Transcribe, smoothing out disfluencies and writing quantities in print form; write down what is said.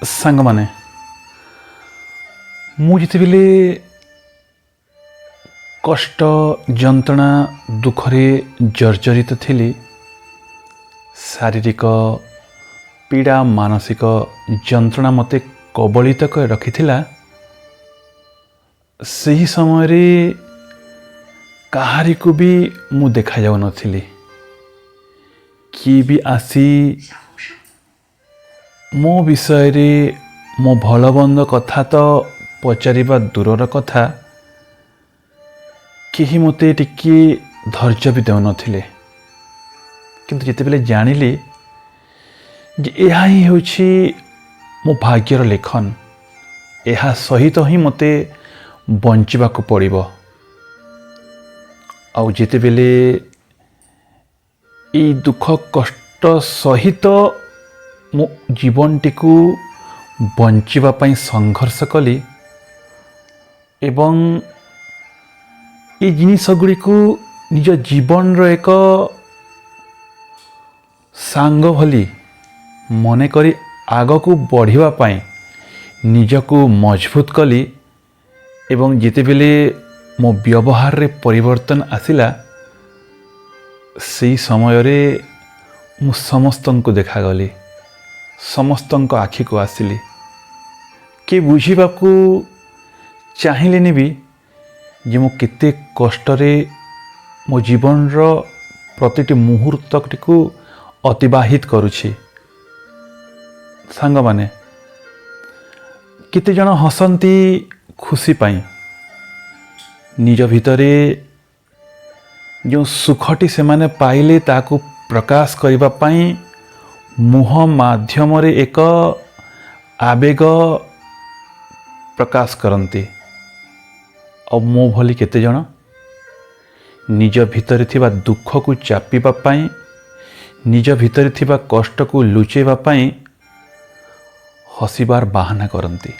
ସାଙ୍ଗମାନେ, ମୁଁ ଯେତେବେଳେ କଷ୍ଟ, ଯନ୍ତ୍ରଣା, ଦୁଃଖରେ ଜର୍ଜରିତ ଥିଲି, ଶାରୀରିକ ପୀଡ଼ା, ମାନସିକ ଯନ୍ତ୍ରଣା ମୋତେ କବଳିତ କରି ରଖିଥିଲା, ସେହି ସମୟରେ କାହାରିକୁ ବି ମୁଁ ଦେଖାଯାଉନଥିଲି। କିଏ ବି ଆସି ମୋ ବିଷୟରେ, ମୋ ଭଲ ମନ୍ଦ କଥା ତ ପଚାରିବା ଦୂରର କଥା, କେହି ମୋତେ ଟିକିଏ ଧୈର୍ଯ୍ୟ ବି ଦେଉନଥିଲେ। କିନ୍ତୁ ଯେତେବେଳେ ଜାଣିଲି ଯେ ଏହା ହିଁ ହେଉଛି ମୋ ଭାଗ୍ୟର ଲେଖନ, ଏହା ସହିତ ହିଁ ମୋତେ ବଞ୍ଚିବାକୁ ପଡ଼ିବ, ଆଉ ଯେତେବେଳେ ଏଇ ଦୁଃଖ କଷ୍ଟ ସହିତ ମୋ ଜୀବନଟିକୁ ବଞ୍ଚିବା ପାଇଁ ସଂଘର୍ଷ କଲି ଏବଂ ଏ ଜିନିଷ ଗୁଡ଼ିକୁ ନିଜ ଜୀବନର ଏକ ସାଙ୍ଗ ଭଳି ମନେକରି ଆଗକୁ ବଢ଼ିବା ପାଇଁ ନିଜକୁ ମଜବୁତ କଲି ଏବଂ ଯେତେବେଳେ ମୋ ବ୍ୟବହାରରେ ପରିବର୍ତ୍ତନ ଆସିଲା, ସେଇ ସମୟରେ ମୁଁ ସମସ୍ତଙ୍କୁ ଦେଖାଗଲି, ସମସ୍ତଙ୍କ ଆଖିକୁ ଆସିଲି। କିଏ ବୁଝିବାକୁ ଚାହିଁଲେନି ବି ଯେ ମୁଁ କେତେ କଷ୍ଟରେ ମୋ ଜୀବନର ପ୍ରତିଟି ମୁହୂର୍ତ୍ତଟିକୁ ଅତିବାହିତ କରୁଛି। ସାଙ୍ଗମାନେ, କେତେଜଣ ହସନ୍ତି ଖୁସି ପାଇଁ। ନିଜ ଭିତରେ ଯେଉଁ ସୁଖଟି ସେମାନେ ପାଇଲେ, ତାକୁ ପ୍ରକାଶ କରିବା ପାଇଁ ମୁହଁ ମାଧ୍ୟମରେ ଏକ ଆବେଗ ପ୍ରକାଶ କରନ୍ତି। ଆଉ ମୋ ଭଳି କେତେଜଣ ନିଜ ଭିତରେ ଥିବା ଦୁଃଖକୁ ଚାପିବା ପାଇଁ, ନିଜ ଭିତରେ ଥିବା କଷ୍ଟକୁ ଲୁଚେଇବା ପାଇଁ ହସିବାର ବାହାନା କରନ୍ତି।